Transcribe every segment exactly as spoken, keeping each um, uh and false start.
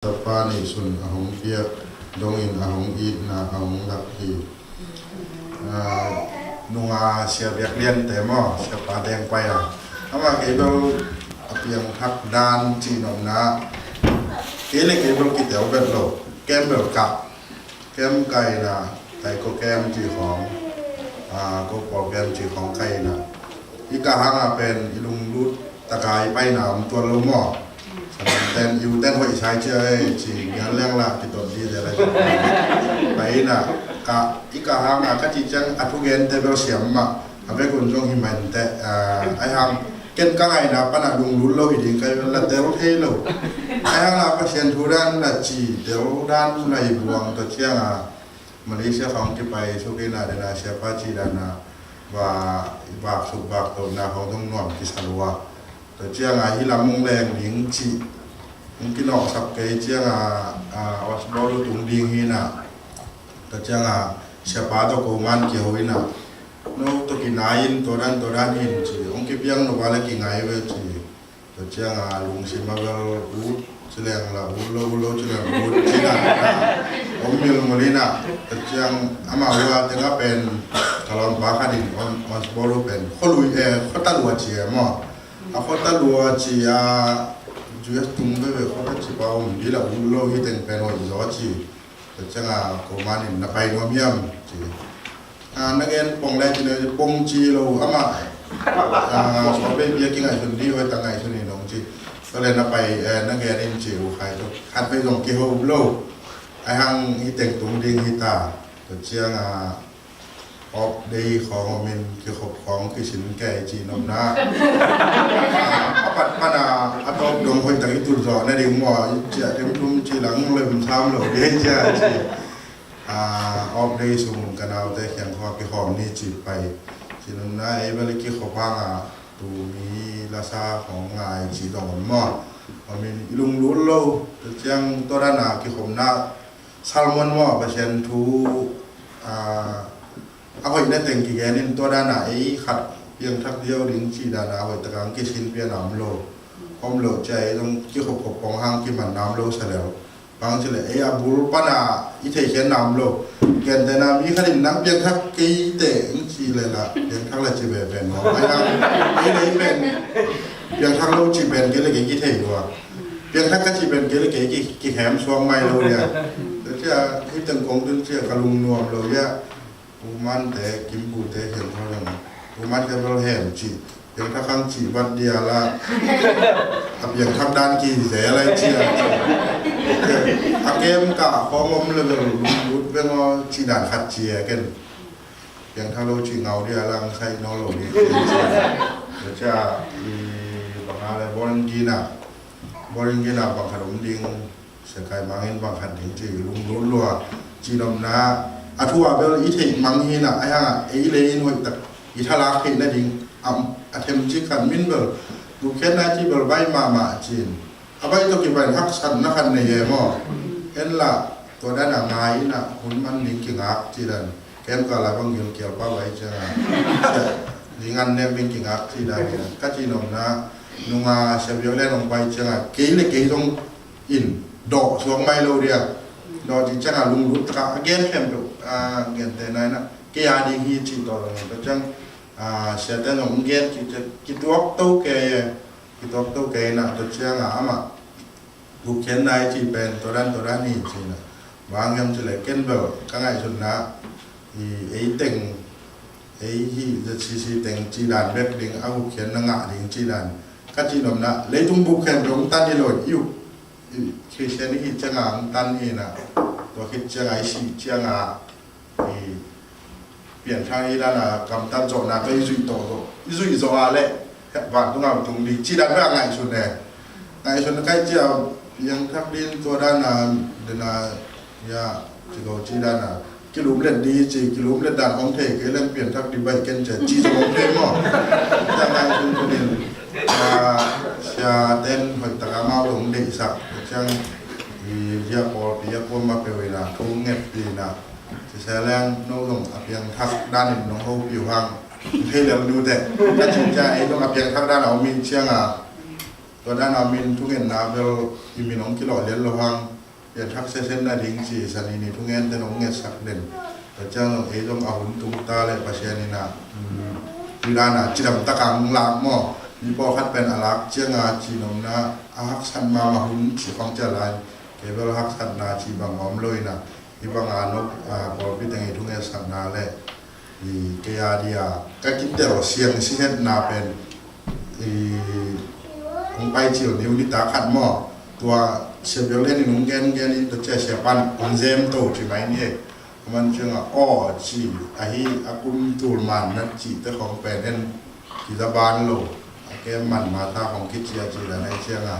Tapa neihsun a hong piak dongin a hong itna a hong lak hi. Ah, nunga Sia Biak Lian te maw, Siapa Deng Pai a, amah kei bel a piangthak dan cihnopna, kei le kei bel kitel bet lo, kem bel kah, kem kaina, taiko kem cih khawng, ah, ko pawl kem cih khawng kaina. I kah hangah pen i lunglut taka i paina om tuan lo maw? Sangten i uten hoih sai cia e ci, ngian leng lah kitot di te lai. Paina, kah, i kah hangah ka cih ciang a thugente bel siam mah. A vekun zong hi mah inteh, ah, ai hang ken ka ngaina pana lunglut lo hi ding, kai la tel thei lo. Ai hang la Pasian thu dan la ci tel dan la hi buang ta ciang a, Malaysia khawng kipai suk in a, dena siapa ci dan a, va, vak suk vak tona khawng zong nuam kisa lua. Tua ciang a hi lam hong leng ding ci, hong kinawhsak kei ciang a, a, Osborne tung ding hi na. Tua ciang a siapa tawh ko man kiho in a, no tawh kinai in tua dan tua dan hin ci, hong kipiang no va le kingai ve ci. Tua ciang a lungsim a bel ut ci leng la ut lo, ut lo ci leng ut ci dan a om milmul in a. Tua ciang amah ua teng a pen ka lawmpa khat in on, Onsboro pen khualui e, khuata lua ci e maw. A khuata lua ci a U S tung veve khuata ci pa om di la ut lo hi teng pen hoih zaw ci. Tua ciang a ko man in na pai nuam hiam ci. Ah, na gen pong lai ci na pong ci lo amah. Ah, so pe bia kingaihsun di hoih ta ngaihsun in hong ci. Tua le na pai, eh, na gen in ci uh khai tua. Khat vei zong kiho lo. Ai hang hi teng tung ding hi ta. Tua ciang a off day khawng om in kikhop khawng kisin kei cihnopna. A pat pan a, a tawp dong hoih tak i tul zawh na ding maw, i ciah dem thum ci lang lem tham lo ding cia ci. Ah, off day sung ka naute khiang khawng a kihawm ni ci pai. Cihnopna ei bel i kikhop hang a, tumi lasa khawng ngai ci dong om maw. Om in i lunglut lo, tua ciang tua dan a kikhopna, sermon maw, Pasian thu, ah, a hoih na teng kigen in tua dan a ei khat piangthak diau ding ci dan a hoih tak a hong kisin pian a om lo. Om lo cia ei zong kikhop khop pong hang kiman na om lo sa lel. Bang ci le ei a bul pan a i theikhian na om lo. Gentehna mi khat in nang piangthak kei teh hong ci le la piangthak la ci ve pen maw. Ai hang ei le ei pen piangthak lo ci pen kei le kei kithei lua. Piangthak ka ci pen kei le kei ki, kikhem suang mai lo dia. Tua cia hih teng kong tun cia ka lungnuam lo dia. Pu Man te, Kim Pu te, Hian Thawleng, Pu Man te bel hem ci. Piangthak hang ci bat dia la. A piangthak dan ki zel lai cia ci. A kem kah khawng om le bel lunglut beng aw ci dan khat ci e ken. Piangthak lo ci ngau dia la, ang sai nawn lo ding ci. Tua cia i bang a le bawlin gina, bawlin gina bang khat om ding. Sia Kai Mang in bang khat ding ci lunglut lua. Cihnopna a thu a bel i theih mang hi na, ai hang a ei le in hoih tak i thalak theih na ding a, a them ci khat min bel gupkhiatna ci bel bai mahmah cin. A bai tawh kibai haksatna khat nei e maw. En la tua dan a ngai in a hun man ding kingak ci dan. Kem ka la bang gil kial pa bai ciang a. Sia, ding an nek ding kingak ci dan. Ka cihnopna nunga Sia Biak Lian hong pai ciang a kei le kei zong in dawh suak mai lo dia. Dawh cih ciang a lunglut taka a gen khempeuh a gentehna in a kei a ding hi cih tawh lo. Tua ciang a siate zong gen cih ciang kituak to kei e, kituak to kei in a tua ciang a amah gupkhiatna i cih pen tua dan tua dan hi ci in a. Bang hiam cih leh ken bel ka ngaihsutna i ei teng ei hi Z C C teng cih dan bek ding a gupkhiatna ngah ding cih dan ka cihnopna leitung bup khempeuh hong tan hi lo i uh. Khristian i hih ciangin hong tan hi na, tua khit ciangin i sih ciangin i pianthak i dan a kamtat zawhna tawh i zuih tawh zawh, i zuih zawh a leh vantung a tung ding cih dan bek a ngaihsun e. Ngaihsun kai cia piangthak ding tua dan a, dan a, ya, ci ko cih dan a kilum let di ci, kilum let dan hong thei kei leng pianthak di baih ken cia ci zong hong thei maw? Cia ngaihsun tunin, cia, cia ten hoih taka mau zong deihsak ciang i zia pawlpi a kuama peuh in a thu ngetpi in a ci se leng no zong a piangthak danin nong hopih uh hang thei lel nu teh ka ci cia ei zong a piangthak dan a om in ciang a Tua dan a min thungetna bel i min hong kilawh lian lo hang, pianthak sesen nading ci Sani ni thungente hong ngetsak den. Tua ciang zong ei zong a hun tung ta leh Pasian in a, um, tui dan a cidam tak a hong lak maw. Mi pawlkhat pen a lak ciang a ci nopna a haksat mahmah hun ci khong ci a lai. Kei bel haksatna ci bang om lo in a, hih bang a nop, a, pawlpi teng i thungetsakna leh i kei a dia ka kitel siang sihetna pen i hong pai cil niu nitak khat maw. Tua Sia Biak Lian in hong gengen in tua ciang Sia Pan hong zem to ci mai ni e. A man ciang a aw ci ahi a kum tul man na cihte khong pen en kiza ban lo. A kem man mata khong kici a ci dan ahi ciang a,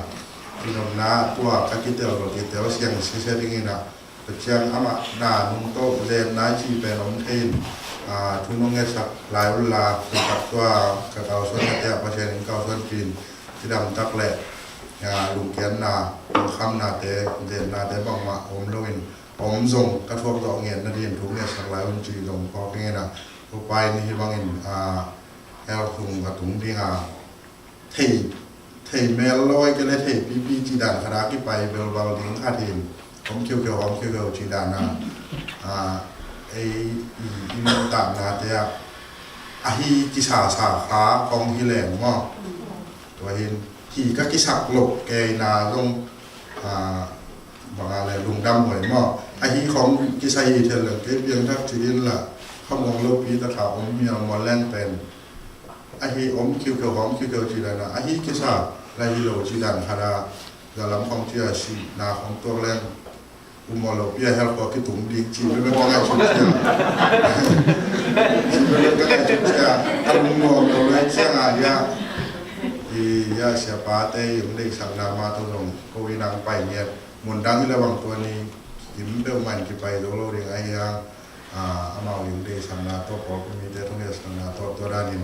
i nopna tua ka kitel lo kitel siang sise ding in a, tua ciang amah na nung tawh zenna ci pen om thei in, a, thu nong ngetsak lai un la, tua tak tua ka kalsuan ka tia Pasian in kalsuanpih in, cidam tak leh, a, lungkiatna, lungkhamnate, zennate bangmah om lo in, om zong ka thuak zawh ngen nading thu ngetsak lai un ci zong phawk ing in a, upa in hih bangin, a, hell sung a tung ding a, thei, thei mel lo, ahih kei leh thei pipi ci dan khat a kipai belbal ding khat hi in, om khiukheu, om khiukheu ci dan a, a, ei i, i nuntaknate ah ahi kisasa kha khong hi leng maw. Tua hi in, hi ka kisak loh kei na zong, a, bang a leh lungdam huai maw. Ahi khong kisa hi thei leng kei piangthak ci ding la, khamuang lopi tak a om mial maw leng pen. Ahi om khiukheu, om khiukheu ci dan a, ahi kisa la hi lo ci dan khat a, zalam khong ci a sihna khong tuak leng, um maw lopi a hell khua kitung ding ci, bebe ka ngaihsut cia. Ci bebe ka ngaihsut cia. A lungnuam lo lai ciang a, ya. I, ya, siapate i hong deihsakna mah tawh zong ko i nang pai ngiat. Mun dang hi leh bang tua ni, im peuhmah in kipai zo lo ding ahi hang. A, amau in deihsakna tawh, pawlpi mite tawh deihsakna tawh, tua danin,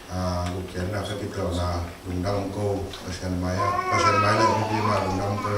a, lungkiatna ka kitelna lungdam ko, Pasian mai ah, Pasian mai leh mipi mah lungdam ko.